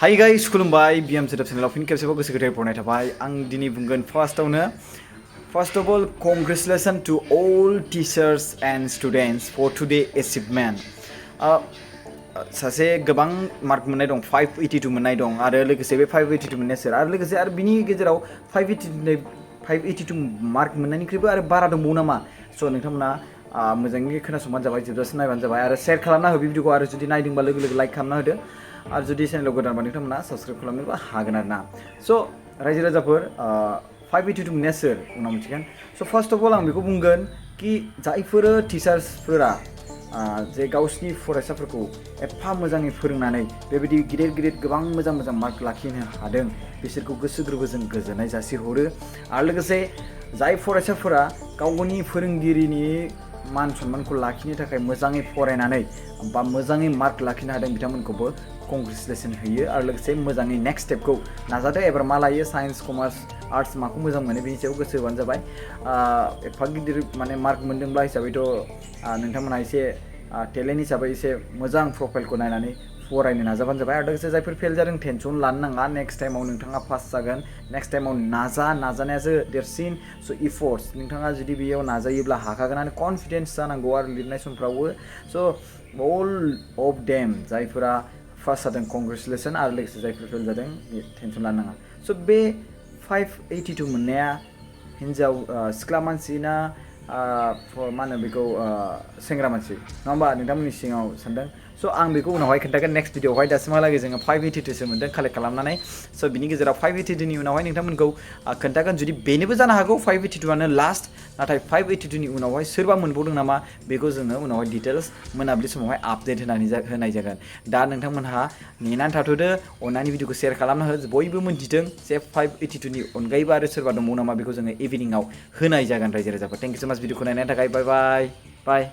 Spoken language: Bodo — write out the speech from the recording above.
Hi guys, खुलुमबाय BM सेटअप चेनेलाव फिन खेबसेबाव गोसो गोथारै बरायनाय थाबाय आं दिनै बुंगोन first of all congratulations to all teachers and students for today achievement सासे गोबां मार्क मोननाय दं 582 मोननाय दं आरो लोगोसे बे 582 मोननाया सोर आरो लोगोसे आरो बिनि गेजेराव 582 मार्क मोननायनिख्रुइबो आरो बारा दंबावो नामा स' नोंथांमोना मोजाङै खोनासंबानो जाबाय जोबजासिम नायबानो जाबाय आरो शेयार खालामना हो भिडिअखौ आरो जुदि नायदोंबा लोगो लोगो लाइक खालामना होदो आरो जुदि चेनेलाव गोदानबा नोंथांमोना साबस्क्राइब खालामनोबो हागोन आरो ना स' रायजो राजाफोर 582 मोननाया सोर उनाव मिथिगोन स' फार्स्ट अफ अल आं बेखौ बुंगोन कि जायफोर टिचार्सफोरा जे गावसिनि फरायसाफोरखौ एफा मोजाङै फोरोंनानै बेबायदि गिदिर गोबां मोजां मार्क लाखिनो हादों बिसोरखौ गोसो गोरबोजों गोजोननाय जासिहरो आरो लोगोसे जाय फरायसाफोरा गावनि फोरोंगिरिनि मान सन्मानखौ लाखिनो थाखाय मोजाङै फरायनानै बा मोजाङै मार्क लाखिनो हादों बिथांमोनखौबो कंग्रेचुलेसन होयो आरो लोगोसे मोजाङै नेक्स्ट स्टेपखौ नाजादो एबार मा लायो साइन्स कमार्स आर्ट्स माखौ मोजां मोनो बेनि सायाव गोसो होबानो जाबाय एफा गिदिर माने मार्क मोनदोंब्ला हिसाबैथ' नोंथांमोना एसे टेलेन्ट हिसाबै एसे मोजां प्रफाइलखौ नायनानै फरायनो नाजाबानो जाबाय आरो लोगोसे जायफोर फेल जादों टेनसन लानो नाङा नेक्स्ट टाइमाव नोंथाङा पास जागोन नेक्स्ट टाइमाव नाजानायासो देरसिन स' इफर्ट्स नोंथाङा जुदि बेयाव नाजायोब्ला हाखागोन आरो कनफिडेन्स जानांगौ आरो लिरनाय समफ्रावबो स' अल अफ देम जायफोरा पास जादों कंग्रेचुलेसन आरो लोगोसे जायफोर फेल जादों टेनसन लानो नाङा स' बे 582 मोननाया हिन्जाव सिख्ला मानसि ना मा होनो बेखौ सेंग्रा मानसि नङा होमबा नोंथांमोननि सिगाङाव सानदों स' आं बेखौ उनावहाय खोन्थागोन नेक्स्ट भिडिअआवहाय दासिमहालागै जोङो 582 सो मोनदों कालेक्ट खालामनानै स' बिनि गेजेराव 582 नि उनावहाय नोंथांमोनखौ खोन्थागोन जुदि बेनोबो जानो हागौ 582 आनो लास्ट नाथाय 582 नि उनावहाय सोरबा मोनबावदों नामा बेखौ जोङो उनावहाय डिटेल्स मोनाबिलि समावहाय आपडेट होनाय जागोन दा नोंथांमोनहा नेनानै थाथ'दो अननानै भिडिअखौ शेयार खालामना हो बयबो मोनथिथों जे 582 नि अनगायैबो आरो सोरबा दंबावो नामा बेखौ जोङो इभिनिंआव होनाय जागोन रायजो राजाफोर थेंक इउ सो माच भिडिअखौ नायनायनि थाखाय बाय